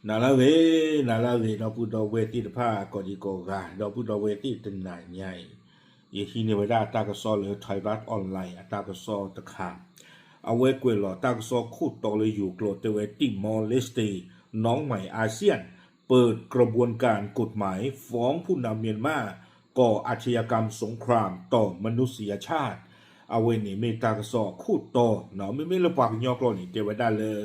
နၤလၢအဂ့ၤ, နၤလၢအဂ့ၤ ဒီပုၢ်ဒီဝဲၢ်သ့ၣ်တဖၣ် ကိးဒံကိးဂၤ, ဒီပုၢ်ဒီဝဲၢ်သ့ၣ်တနၤညါအံၤ, ယဟံးန့ၢ်ဝဲဒၣ်တၢ်ကစီၣ်လၢ Thairath Online အတၢ်ကစီၣ်တခါ, အဝဲကွဲးလီၤတၢ်ကစီၣ်ခိၣ်တီလၢယိၤကျိာ် တဲဝဲ Timor-Leste น้องใหม่อาเซียน เปิดกระบวนการกฎหมายฟ้องผู้นำเมียนมา ก่ออาชญากรรมสงครามต่อมนุษยชาติ အဝဲန့ၣ်မ့ၢ်တၢ်ကစီၣ်ခိၣ်တီ, မ့မ့ၢ်လၢပှၤကညီကျိာ်န့ၣ် တဲဝဲဒၣ်လၢ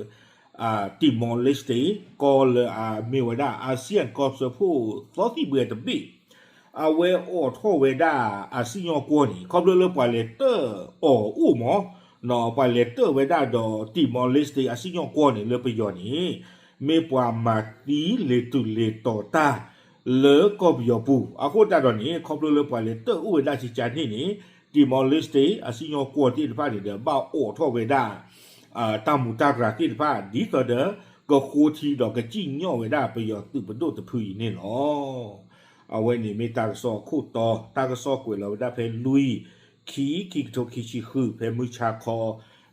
Timor-Leste ကီၢ်လၢအမ့ၢ်ဝဲဒၣ် ASEAN ကီၢ်စၢဖှိၣ်သီသံၣ်ဘှဲတဘ့ၣ်, အဝဲအိးထီၣ်ဝဲဒၣ်အစံၣ်ညီၣ်ကွီၢ်န့ၣ် ခီဖျိလၢပှၤလဲၤတၢၣ်အီၤအိၣ်မး, ပှၤလဲၤတၢၣ်ဝဲဒၣ်ဒီး Timor-Leste အစံၣ်ညီၣ်ကွီၢ်န့ၣ် လၢပယီၤန့ၣ် မ့ၢ်ပှၤမၤသံလ့ၤတုၤလ့ၤတီၤတၢ်လၢကီၢ်ပယီၤပူၤ အဃိသတးဒီးန့ၣ် ခီဖျိလၢပှၤလဲၤတၢၣ်အိၣ်ဝဲဒၣ်ကကန့ၣ်န့ၣ် Timor-Leste အစံၣ်ညီၣ်ကွီၢ်သ့ၣ်တဖၣ်န့ၣ်ဒီး ဘၣ်အိးထီၣ်ဝဲဒၣ် တၢ်မူးတၢ်တြၢ်သ့ၣ်တဖၣ် ဒ်သိးဒီး ကဃိထံဒီးကစံၣ်ညီၣ်ဝဲဒၣ်ပယီၤသုးပဒိၣ်တဖုအံၤန့ၣ်လီၤ. အဝဲန့ၣ်မ့ၢ်တၢ်ကစီၣ်ခိၣ်တီ, တၢ်ကစီၣ်ကွဲးလီၤဝဲဒၣ်ဖဲလွံၢ် ခံ ခံကထိခံဆံဃု ဖဲမုၢ်ဆါခီ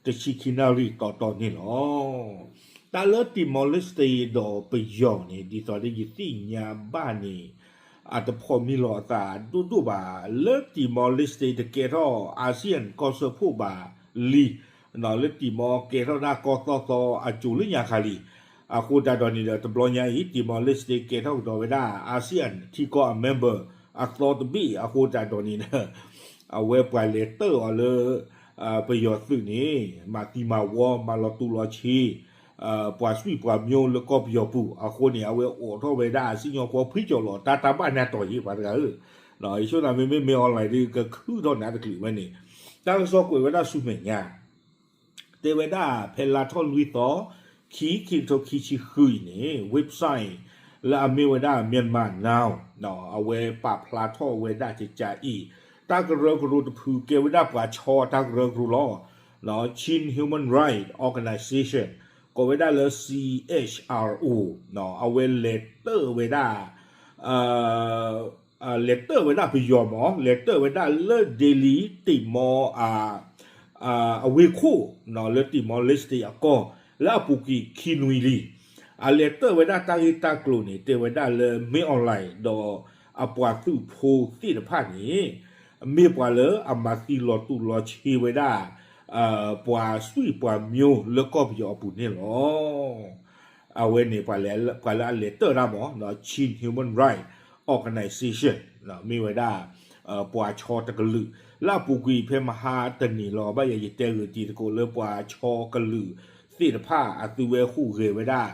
တဆံခံနၣ်ရံၣ်တီတီန့ၣ်လီၤ. တၢ်လၢ Timor-Leste ဒီးပယီၤန့ၣ် ဒ်သိးဒီးယသ့ၣ်ညါဘၣ်န့ၣ် အတဖိးမံလီၤအသးဒိၣ်ဒိၣ်ဘၣ်, လၢ Timor-Leste တကဲထီၣ် ASEAN ကီၢ်စၢဖှိၣ်ဘၣ်လံ, လၢ Timor ကဲထီၣ်ဒၣ်ကီၢ်သီၣ်သီအစိၤလၢညါခါလံ, အဃိသတးဒီးန့ၣ်ဒီး တဘျီညါအံၤ Timor-Leste ကဲထီၣ်ကဒီးဝဲဒၣ် ASEAN ထံကီၢ်အ member အသီတဘ့ၣ် အဃိသတးဒီးန့ၣ်ဒီး အဝဲပှၤလဲၤတၢၣ်အီၤလၢ ပယီၤသုးန့ၣ် မၤသံမၤဝီ မၤလီၤတူာ်လီၤဆ့ ပှၤစွံၣ်ပှၤမျိၢ်လၢကီၢ်ပယီၤပူၤအဃိန့ၣ် အဝဲအိးထီၣ်ဝဲဒၣ်အစံၣ်ညီၣ်ကွီၢ်ဖှံကၠီလီၤ တၢ်တၢ်ဘၣ်နၢ်တီၤယံၤပှၤတဂၤဧၢ, ယဆိကမိၣ်မ့မ့ၢ် မင်းအောင်လှိုင် ဒုးကခုၣ်ထီၣ်နးတချုးဝဲန့ၣ်, တၢ်ကစီၣ်ကွဲးဝဲဒၣ်ဆူမဲာ်ညါ တဲဝဲဒၣ်ဖဲလါထီၣ်လွံၢ်သီ ခံ ခံကထိခံဆံဃုအံၤန့ၣ် website လၢအမ့ၢ်ဝဲဒၣ် Myanmar Now အဝဲပာ်ဖျါထီၣ်ဝဲဒၣ်ကကးအံၤ တၢ်ကရၢကရိတဖုကဲဝဲဒၣ်ပှၤဆီတၢ်ကရၢကရိလီၤ. Chin Human Rights Organization ကိးဝဲဒၣ်လၢ C H R O အဝဲလဲၤတၢၣ်ဝဲဒၣ် လဲၤတၢၣ်ဝဲဒၣ်ပယီၤမး လဲၤတၢၣ်ဝဲဒၣ်လၢ Dili Timor အဝ့ၢ်ခိၣ် လၢ Timor-Leste အကီၢ် လၢအပူၤကွံာ်ခံနွံလံ. အလဲၤတၢၣ်ဝဲဒၣ်တၢ်ဂ့ၢ်တၢ်ကျိၤန့ၣ် တဲဝဲဒၣ်လၢ မင်းအောင်လှိုင် ဒီးအပှၤသုးဖိသ့ၣ်တဖၣ်န့ၣ် မ့ၢ်ပှၤလၢအမၤသံလီၤတူာ်လီၤဆ့ဝဲဒၣ် ပှၤစွံၣ်ပှၤမျိၢ်လၢကီၢ်ပယီၤအပူၤန့ၣ်လီၤ. အဝဲန့ၣ် ပှၤလၢအလဲၤတၢၣ်ဒၣ်မး Chin Human Rights Organization မ့ၢ်ဝဲဒၣ် ပှၤဆီတကလုာ် လၢအပူၤကွံာ်ဖဲမဟါတနံၤလီၤ ဘၣ်ယဲယတဲဂ့ၤတံၤသကိးလၢပှၤဆီကလုာ်သ့ၣ်တဖၣ် အသုဝဲဟူးဂဲၤဝဲဒၣ်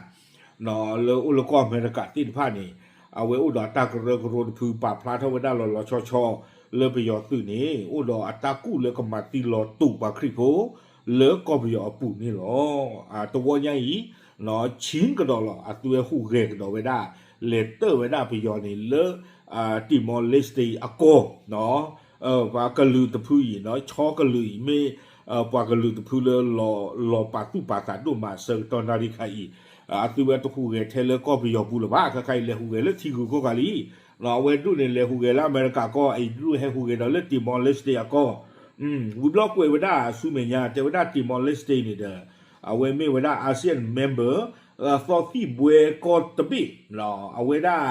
လၢအိၣ်လၢကီၢ်အမဲရကၤသ့ၣ်တဖၣ်န့ၣ် အဝဲအိၣ်ဒီးအတၢ်ကရၢကရိတဖု ပာ်ဖျါထီၣ်ဝဲဒၣ်လီၤလီၤဆီဆီ လၢပယီၤသုးန့ၣ် အိၣ်ဒီးအတၢ်ကူၣ်လၢကမၤသံလီၤတူာ်ပှၤခရံာ်ဖိ လၢကီၢ်ပယီၤအပူၤန့ၣ်လီၤ. တဝီညါအံၤ Chin ကဒီးလီၤ အသုဝဲဟူးဂဲၤကဒီးဝဲဒၣ် လဲၤတၢၣ်ဝဲဒၣ်ပယီၤန့ၣ်လၢ Timor-Leste အကီၢ် ပှၤကလုာ်တဖုအံၤ ဆီကလုာ်အံၤ မ့ၢ်ပှၤကလုာ်တဖုလၢ လီၤပာ်သူၣ်ပာ်သးဒိၣ်မး ဆၢကတီၢ်နၣ်ရံၣ်ခါအံၤ အသုဝဲတဟူးဂဲၤထဲလၢကီၢ်ပယီၤပူၤလၢၤဘၣ် ခဲခါအံၤလဲၤဟူးဂဲၤလၢထံဂုၤကီၢ်ဂၤလံ. အဝဲဒူၣ်န့ၣ် လဲၤဟူးဂဲၤလၢအမဲရကၤကီၢ် အံၤဒူၣ်ဟဲဟူးဂဲၤဒီးလၢ Timor-Leste အကီၢ် ဝံၤဘျီကွဲးဝဲဒၣ်ဆူမဲာ်ညါ တဲဝဲဒၣ် Timor-Leste န့ၣ်ဒီး အဝဲမ့ၢ်ဝဲဒၣ် ASEAN member သီသံၣ်ဘှဲကီၢ်တဘ့ၣ် အဝဲဒၣ်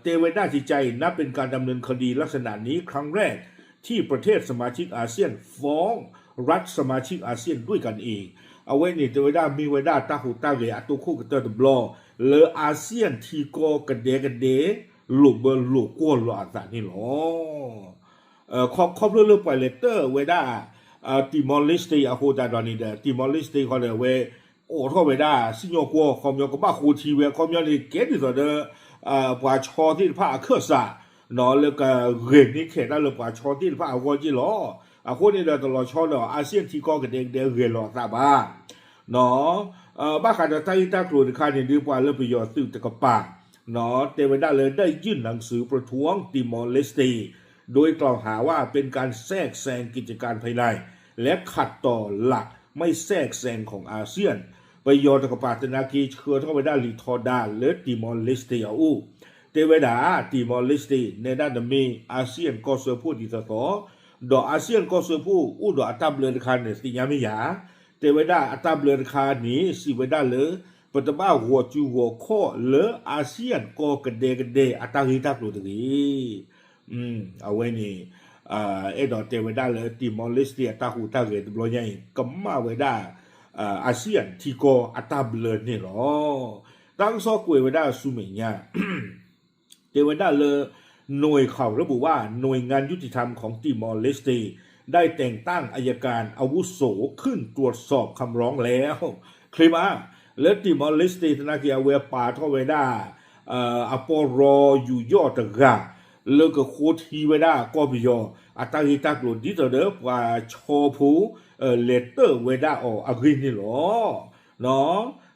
တဲဝဲဒၣ်ကကးအံၤ นับเป็นการดำเนินคดีลักษณะนี้ครั้งแรกที่ประเทศสมาชิกอาเซียนฟ้องรัฐสมาชิกอาเซียนด้วยกันเอง အဝဲန့ၣ်တဲဝဲဒၣ်မ့ၢ်ဝဲဒၣ်တၢ်ဟူးတၢ်ဂဲၤအတိခိၣ်ကတၢၢ်တဘျီ လၢ ASEAN ထံကီၢ်ကဒဲကဒဲ လိာ်ဘၢလိာ်ကွီၢ်လိာ်အသးန့ၣ်လီၤ. ခီဖျိလၢပှၤလဲၤတၢၣ်ဝဲဒၣ် Timor-Leste အဃိသတးဒီးန့ၣ်ဒီး Timor-Leste ဃီဒီးအဝဲ အိးထီၣ်ဝဲဒၣ်စံၣ်ညီၣ်ကွီၢ် ခီပညီကဘၣ်ဃိထံဝဲ ခီပညီန့ၣ် ကဲဒ်သိးဒီး ပှၤဆီသ့ၣ်တဖၣ်အခၢၣ်စး လၢကဂဲၤန့ၢ်ခဲးတၢ်လၢပှၤဆီသ့ၣ်တဖၣ်အဂီၢ်က့ၢ်လီၤ. အဃိန့ၣ်ဒီးတလီၤဆီဒီး ASEAN ထံကီၢ်ကဒဲကဒဲဂဲၤလီၤအသးဘၣ် ဘၣ်ဃးဒီးတၢ်ဂ့ၢ်တၢ်ကျိၤတခါန့ၣ် ဒုးပှၤလၢပယီၤသုးတကပၤ တဲဝဲဒၣ်လၢ ได้ยื่นหนังสือประท้วง Timor-Leste โดยกล่าวหาว่าเป็นการแทรกแซงกิจการภายใน และขัดต่อหลักไม่แทรกแซงของอาเซียน ပယီၤတကပၤသနာ်က့ ဆှၢထီၣ်ဝဲဒၣ်လံာ်ထီဒါလၢ Timor-Leste အအိၣ် တဲဝဲဒၣ် Timor-Leste နဲဒၣ်တမ့ၢ် ASEAN ကီၢ်စၢဖှိၣ်ဒ်သိးသိး ဒီး ASEAN ကီၢ်စၢဖှိၣ်အိၣ်ဒီးအတၢ်ဘျၢတခါန့ၣ် သ့ၣ်ညါမ့ၢ်ယၤ တဲဝဲဒၣ်အတၢ်ဘျၢတခါန့ၣ် စံးဝဲဒၣ်လၢ ပတဘၣ်ဂီၤစုဂီၤခီၣ်လၢ ASEAN ကီၢ်ကဒဲကဒဲအတၢ်ဂ့ၢ်တၢ်ကျိၤတဂ့ၤ. အဝဲန့ၣ် အဲၣ်ဒိးတဲဝဲဒၣ်လၢ Timor Leste အတၢ်ဟူးတၢ်ဂဲၤတဘျီညါအံၤ ကမၣ်ဝဲဒၣ် ASEAN ထံကီၢ်အတၢ်ဘျၢန့ၣ်လီၤ. တၢ်ကစီၣ်ကွဲးဝဲဒၣ်ဆူမဲာ်ညါ တဲဝဲဒၣ်လၢ หน่วยข่าวระบุว่า หน่วยงานยุติธรรมของ Timor Leste ได้แต่งตั้งอัยการอาวุโสขึ้นตรวจสอบคำร้องแล้ว ချ့မး လၢ Timor Leste သနာ်က့ အဝဲပာ်ထီၣ်ဝဲဒၣ် အပီၢ်ရီယူးယီၣ်တဂၤ လၢကဃိထံဝဲဒၣ်ကီၢ်ပယီၤ အတၢ်ဂ့ၢ်တၢ်ကျိၤ ဒ်သိးဒီးပှၤဆီဖိ လဲၤတၢၢ်ဝဲဒၣ်အီၤအဂ့ၢ်န့ၣ်လီၤ.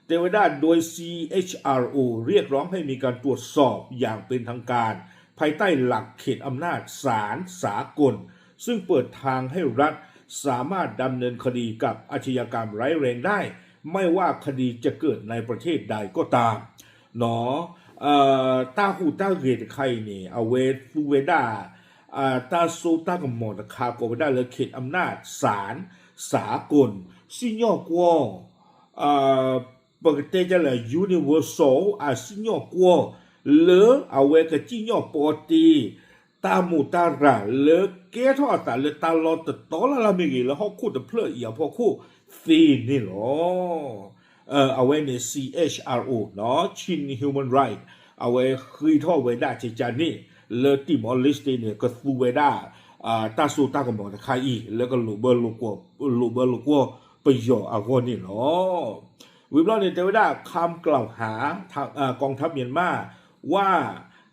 တဲဝဲဒၣ် โดย ซีเอชอาร์โอ เรียกร้องให้มีการตรวจสอบอย่างเป็นทางการ ภายใต้หลักเขตอำนาจศาลสากล ซึ่งเปิดทางให้รัฐสามารถดำเนินคดีกับอาชญากรรมร้ายแรงได้ ไม่ว่าคดีจะเกิดในประเทศใดก็ตาม တၢ်ဟူးတၢ်ဂဲၤတခါအံၤန့ၣ် အဝဲသူဝဲဒၣ် တၢ်စိတၢ်ကမီၤတခါ ကိးဝဲဒၣ်လၢ เขตอำนาจศาลสากล စံၣ်ညီၣ်ကွီၢ် ပကတဲဒ်လဲၣ် universal အစံၣ်ညီၣ်ကွီၢ် လၢအဝဲကစံၣ်ညီၣ်ပီတ့ တၢ်မိၢ်တၢ်ရၤလၢကဲထီၣ်အသးလၢတၢ်လီၢ်တတီၤလၢ်လၢ်မ့ၢ်ဂ့ၤ လၢဟီၣ်ခိၣ်တဖျၢၣ်အံၤအဖီခိၣ်သ့န့ၣ်လီၤ. အဝဲန့ၣ် ซีเอชอาร์โอ Chin Human Rights အဝဲဃ့ထီၣ်ဝဲဒၣ်ကကန့ၣ် လၢ Timor Leste န့ၣ် ကသူဝဲဒၣ် တၢ်စိတၢ်ကမီၤတခါအံၤ လၢကလိာ်ဘၢလိာ်ကွီၢ် လိာ်ဘၢလိာ်ကွီၢ်ပယီၤအဂီၢ်န့ၣ်လီၤ. ဝံၤဘျီန့ၣ် တဲဝဲဒၣ် คำกล่าวหา กองทัพเมียนมาว่า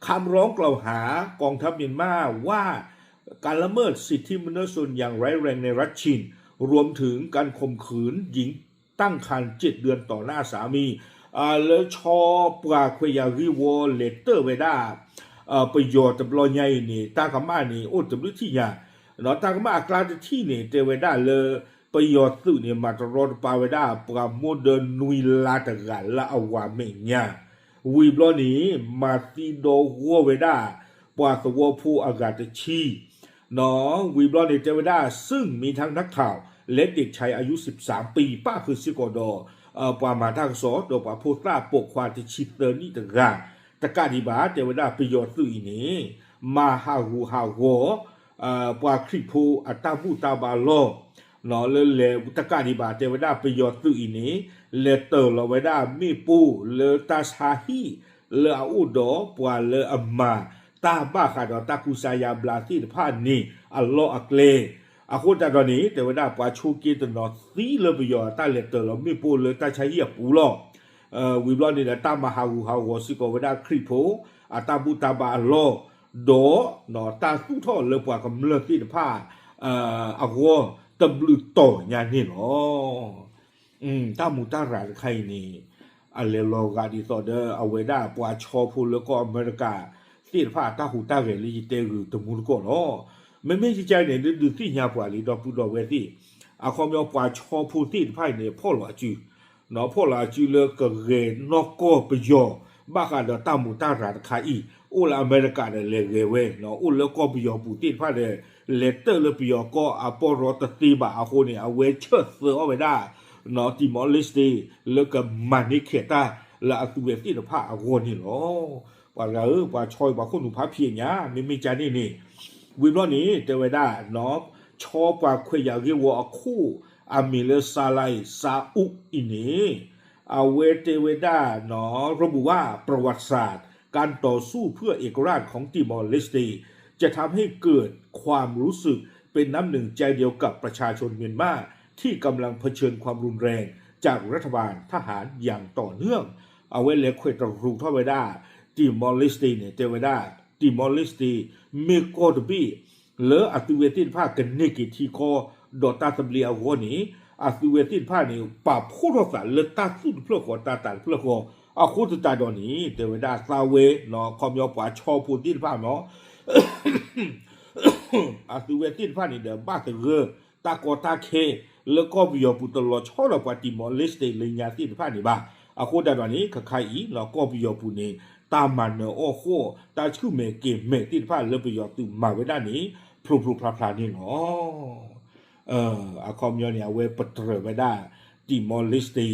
คำร้องกล่าวหากองทัพเมียนมาว่า การละเมิดสิทธิมนุษยชนอย่างร้ายแรงในรัฐชิน รวมถึงการข่มขืนหญิงตั้งครรภ์เจ็ดเดือนต่อหน้าสามี လၢဆီပှၤခွဲးယာ်ဂ့ၢ်ဝီလဲၤတၢၢ်ဝဲဒၣ် ပယီၤတဘျီညါအံၤန့ၣ် တၢ်ကမၣ်န့ၣ် အိၣ်တဘျုးထံၣ်ညါ တၢ်ကမၣ်အကျါတထံၣ်န့ၣ် တဲဝဲဒၣ်လၢ ပယီၤသုးန့ၣ် မၤတရီတပါဝဲဒၣ် ပှၤမိၢ်ဒၢနွံလါတဂၤလၢအဝၤမဲာ်ညါ ဝံၤဘျီန့ၣ် မၤသံဒီဂီၢ်ဝဲဒၣ် ပှၤသဝီဖိအဂၤတဆံ ဝံၤဘျီန့ၣ် တဲဝဲဒၣ် ซึ่งมีทั้งนักข่าวและเด็กชายอายุสิบสามปี ပၣ်ဃုာ်စ့ၢ်ကီးဒီး ပှၤမၤတၢ်ကစီၣ် ဒီးပှၤဖိသၣ်ပိာ်ခွါတဆံသၢနံၣ်တဂၤ တကးဒံးဘၣ် တဲဝဲဒၣ်ပယီၤသုးအံၤန့ၣ် မၤဟးဂူာ်ဟးဂီၤ ပှၤခရံာ်ဖိအတၢ်ဘူၣ်တၢ်ဘါလီၢ် လၢလဲၤတကးဒံးဘၣ် တဲဝဲဒၣ်ပယီၤသုးအံၤန့ၣ် လဲၤတၢၤလီၤဝဲဒၣ်မ့ၣ်ပိၢ်လၢတၢ်ဆါဟံၣ် လၢအအိၣ်ဒီးပှၤလၢအမၤတၢ်ဘၣ်ဃးဒီးတၢ်ကူစါယါဘျါသ့ၣ်တဖၣ်န့ၣ် အလီၢ်အကျဲ အဃိသတးဒီးန့ၣ် တဲဝဲဒၣ်ပှၤဆိက့တနီၤသံလၢပယီၤအတၢ်လဲၤတၢၤလီၤမ့ၣ်ပိၢ်လၢတၢ်ဆါဟံၣ်အပူၤလီၤ. ဝံၤဘျီန့ၣ်ဒီး တၢ်မၤဟးဂူာ်ဟးဂီၤစ့ၢ်ကီးဝဲဒၣ်ခရံာ်ဖိ အတၢ်ဘူၣ်တၢ်ဘါအလီၢ် ဒီး တၢ်သူၣ်ထီၣ်လၢပှၤကမျၢၢ်သ့ၣ်တဖၣ် အဂီၢ် တဘျုးတီၤညါန့ၣ်လီၤ. တၢ်မူးတၢ်ရၤတခါအံၤန့ၣ် အလဲၤလီၤဂာ်ဒ်သိးဒီး အဝဲဒၣ်ပှၤဆီဖိလၢကီၢ်အမဲရကၤသ့ၣ်တဖၣ်အတၢ်ဟူးတၢ်ဂဲၤလၢယတဲဂုာ်တမူတကိးလီၤ. မ့မ့ၢ်ကကန့ၣ် ဒုးဒုးသ့ၣ်ညါပှၤလံဒီပုၢ်ဒီဝဲၢ်သ့ၣ် အခီပညီပှၤဆီဖိသ့ၣ်တဖၣ်အံၤန့ၣ် ဖီၣ်လီၤအစု ဖီၣ်လီၤအစုလၢကဂဲၤနီၢ်ကီၢ်ပယီၤ ဘၣ်ဃးဒီးတၢ်မူးတၢ်ရၤတခါအံၤ အိၣ်လၢအမဲရကၤဒီးလဲၤဂဲၤဝဲ အိၣ်လၢကီၢ်ပယီၤပူၤသ့ၣ်တဖၣ်ဒီး လဲၤတၢၢ်လၢပယီၤကီၢ်အပီၢ်ရီတသ့ဘၣ်အဃိန့ၣ် အဝဲဆၢၣ်သၢအီၣ်ဝဲဒၣ် Timor Leste လၢကမၤန့ၢ်ခဲးတၢ်လၢအသုဝဲသ့ၣ်တဖၣ်အဂီၢ်န့ၣ်လီၤ. ပှၤတဂၤဧၢ, ပှၤဆီအံၤပှၤခိၣ်နူာ်ဖးဖျဲးညါ မ့မ့ၢ်ကန့ၣ်န့ၣ် ဝံၤဘျီန့ၣ် တဲဝဲဒၣ် ဆီပှၤခွဲးယာ်ဂ့ၢ်ဝီအခိၣ် အမံၤလၢ Salai Sauk အံၤန့ၣ် အဝဲတဲဝဲဒၣ် ระบุว่าประวัติศาสตร์การต่อสู้เพื่อเอกราชของติมอร์เลสเตจะทำให้เกิดความรู้สึกเป็นน้ำหนึ่งใจเดียวกับประชาชนเมียนมาที่กำลังเผชิญความรุนแรงจากรัฐบาลทหารอย่างต่อเนื่อง အဝဲလဲၤခွဲးတရူးထီၣ်ဝဲဒၣ် Timor Leste န့ၣ် တဲဝဲဒၣ် Timor Leste မ့ၢ်ကီၢ်တဘ့ၣ် လၢအသုဝဲသ့ၣ်တဖၣ်ကန့ၢ်က့ၤထံကီၢ်ဒီးတၢ်သဘျ့အဂီၢ်န့ၣ် အသုဝဲသ့ၣ်တဖၣ်န့ၣ် ပာ်ဖှိၣ်ထီၣ်သးလၢတၢ်သူၣ်တဖျၢၣ်ဃီ တၢ်သးတဖျၢၣ်ဃီ အဃိသတးဒီးန့ၣ် တဲဝဲဒၣ်သးဝဲ ခီပညီပှၤဆီဖိသ့ၣ်တဖၣ်မ့ၢ် အသုဝဲသ့ၣ်တဖၣ်န့ၣ်ဒီး ဘၣ်သဂၢၢ်တၢ်ကီတၢ်ခဲ လၢကီၢ်ပယီၤပူၤတလီၤဆီဒီးပှၤ Timor Leste လၢညါသ့ၣ်တဖၣ်န့ၣ်ဘၣ်. အဃိသတးဒီးန့ၣ် ခဲခါအံၤ ကီၢ်ပယီၤပူၤန့ၣ် တၢ်မၤနၢၤအီၣ်ဃီၣ် တၢ်ဆူၣ်မဲာ်က့ၤမဲာ်သ့ၣ်တဖၣ်လၢပယီၤသုးမၤဝဲဒၣ်န့ၣ် ဖျိဖျိဖျါဖျါန့ၣ်လီၤ. အခီပညီန့ၣ် အဝဲပတြၢၤဝဲဒၣ် Timor-Leste,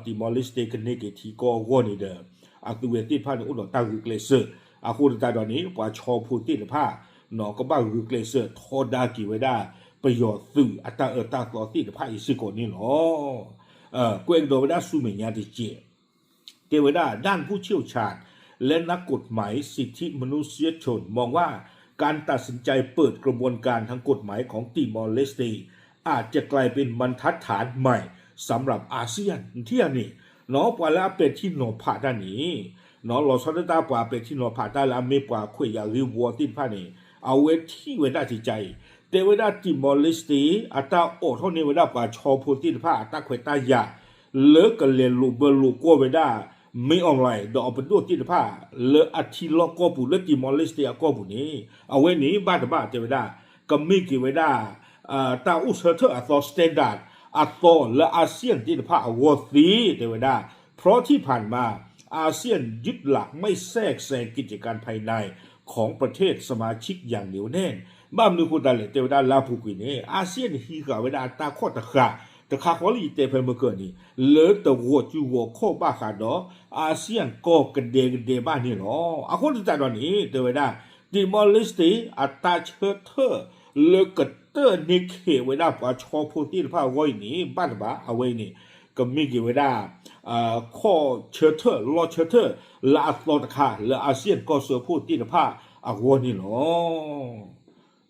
Timor-Leste ကန့ၢ်က့ၤထံကီၢ်အဂီၢ်န့ၣ်ဒီး အသုဝဲသ့ၣ်တဖၣ်န့ၣ် အိၣ်ဒီးတၢ်ဂုာ်ကျဲးစၢး, အဃိသတးဒီးန့ၣ် ပှၤဆီဖိသ့ၣ်တဖၣ် ကဘၣ်ဂုာ်ကျဲးစၢးထီဒါက့ၤဝဲဒၣ် ပယီၤသုးအတၢ်အၢတၢ်သီသ့ၣ်တဖၣ်အံၤစ့ၢ်ကီးန့ၣ်လီၤ. ကွဲးကဒီးဝဲဒၣ်ဆူမဲာ်ညါတက့ၢ် တဲဝဲဒၣ် ด้านผู้เชี่ยวชาญและนักกฎหมายสิทธิมนุษยชนมองว่า การตัดสินใจเปิดกระบวนการทางกฎหมายของติมอร์เลสเต อาจจะกลายเป็นบรรทัดฐานใหม่ สำหรับอาเซียน ထံၣ်န့ၣ် ပှၤလၢအပဲာ်ထံနီၤဖးတၢ်န့ၣ် လီၤဆီဒၣ်တၢ် ပှၤပဲာ်ထံနီၤဖးတၢ်လၢအမ့ၢ်ပှၤခွဲးယာ်ဂ့ၢ်ဝီသ့ၣ်တဖၣ်န့ၣ် အဝဲထံၣ်ဝဲဒၣ်ကကါအံၤ တဲဝဲဒၣ် Timor-Leste အတၢ်အိးထီၣ်န့ၢ်ဝဲဒၣ်ပှၤဆီဖိသ့ၣ်တဖၣ်အတၢ်ခွဲးတၢ်ယာ် လၢကလဲၤလိာ်ဘၢလိာ်ကွီၢ်ဝဲဒၣ် မင်းအောင်လှိုင် ဒီးအပဒိၣ်သ့ၣ်တဖၣ် လၢအထံလီၢ်ကီၢ်ပူၤ လၢ Timor-Leste အကီၢ်ပူၤန့ၣ် အဝဲန့ၣ်ဘၣ်တဘၣ်တဲဝဲဒၣ် ကမ့ၢ်က့ၤဝဲဒၣ် တၢ်အိၣ်ဆၢထၢၣ်အသီ standard အသီလၢ อาเซียน သ့ၣ်တဖၣ်အဂီၢ်သ့ တဲဝဲဒၣ် เพราะที่ผ่านมา อาเซียนยึดหลักไม่แทรกแซงกิจการภายในของประเทศสมาชิกอย่างเหนียวแน่น ဘၣ်မနုၤအဃိသတးလဲၣ် တဲဝဲဒၣ်လၢအပူၤကွံာ်န့ၣ် อาเซียน ဟံးဃာ်ဝဲဒၣ်အတၢ်ခီၣ်တဃာ် တခါဃီလၢယတဲဖဲမုၢ်ကၢၢ်န့ၣ် လၢတဂီၤစုဂီၤခီၣ်ဘၣ်ဃးဒီး อาเซียนကီၢ်ကဒဲကဒဲဘၣ်န့ၣ်လီၤ. အဃိသတးဒီးန့ၣ် တဲဝဲဒၣ် Timor-Leste အတၢ်ဆၢထၢၣ် လၢကတၢၢ်န့ၢ်ခဲးဝဲဒၣ်ပှၤဆီဖိသ့ၣ်တဖၣ်အဂီၢ်အံၤန့ၣ် ဘၣ်တဘၣ် အဝဲအံၤန့ၣ် ကမ့ၢ်က့ၤဝဲဒၣ် ခီၣ်ဆၢထၢၣ်လီၢ်ဆၢထၢၣ် လၢအသီတခါ လၢ อาเซียน ကီၢ်စၢဖှိၣ်သ့ၣ်တဖၣ်အဂီၢ်န့ၣ်လီၤ.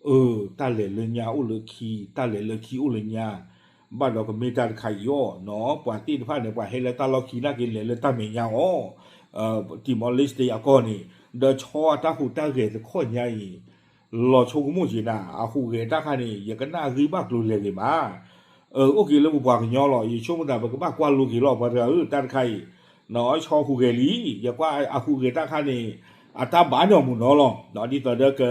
အၢ တၢ်လဲၤလၢညါအိၣ်လၢခံ တၢ်လဲၤလၢခံအိၣ်လၢညါ ဘၣ်ဒီးကမ့ၢ်တၢ်တခါအံၤအီၤနီၤ ပှၤသ့ၣ်တဖၣ်န့ၣ် ပှၤဟဲလၢတၢ်လီၢ်ခံနာ်က့ လဲၤလၢတၢ်မဲာ်ညါအီၤ Timor-Leste အကီၢ်န့ၣ် ဒီးဆီအတၢ်ဟူးတၢ်ဂဲၤတခီညါအံၤ လီၤဆိကမိၣ်က့ၤနၤ အဟူးဂဲၤတၢ်ခါန့ၣ် ယကနၣ်ဂ့ၢ်ဘၣ်ကျိၤလဲၤဂ့ၤမး အိၣ်က့ၤလၢပပှၤကညီလီၤ ယဆိကမိၣ်သး ပကဘၣ်ကွၢ်လိက့ၤလီၤ ပှၤတဂၤဧၢ တၢ်တခါအံၤ ဆီဟူးဂဲၤလံ ယကွၢ်အဟူးဂဲၤတၢ်ခါန့ၣ် အတၢ်ဘၣ်န့ၢ်အီၤမုၢ်နီၤလီၤ ဒ်သိးဒီးက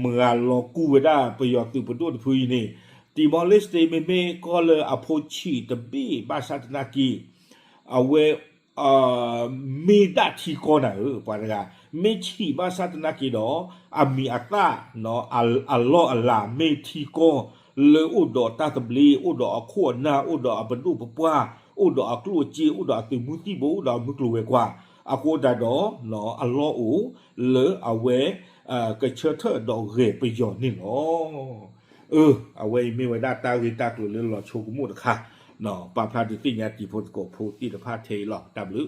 မုၢ်ဂၤလီၤကူဝဲဒၣ်ပယီၤသုးပဒိၣ်တဖုအံၤန့ၣ် Timor-Leste မ့မ့ၢ်ကီၢ်လၢအဖိဆံးတဘ့ၣ်ဘၣ်ဆၣ်သနာ်က့ အဝဲ မ့ၢ်ဒၣ်ထံကီၢ်နၤဧၢ ပှၤတဂၤ မ့ၢ်ဆံးဘၣ်ဆၣ်သနာ်က့ဒီး အမံၤအသၣ် အလီၢ်အလၤ မ့ၢ်ထံကီၢ်လၢအိၣ်ဒီးတၢ်သဘျ့ အိၣ်ဒီးအခိၣ်အနၢ် အိၣ်ဒီးအပဒိၣ်ပပှၢ် အိၣ်ဒီးအကျိၣ်အစ့ အိၣ်ဒီးအသုးမုၢ်သံၣ်ဘိ အိၣ်ဒီးအမုၢ်ကျိၤဝဲၤကွာ် အဃိသတးဒီး အလီၢ်အိၣ်လၢအဝဲ ကဆၢထၢၣ်ဒီးဂဲၤပယီၤန့ၣ်လီၤ. အၢ အဝဲအံၤမ့ၢ်ဝဲဒၣ်တၢ်ဂ့ၢ်တၢ်ကျိၤလၢလီၤဆိကမိၣ်တခါ ပာ်ဖျါဒုးသ့ၣ်ညါတံၤဖိသကိးဖိသ့ၣ်တဖၣ်ထဲအံၤလီၤ. တၢ်ဘျုး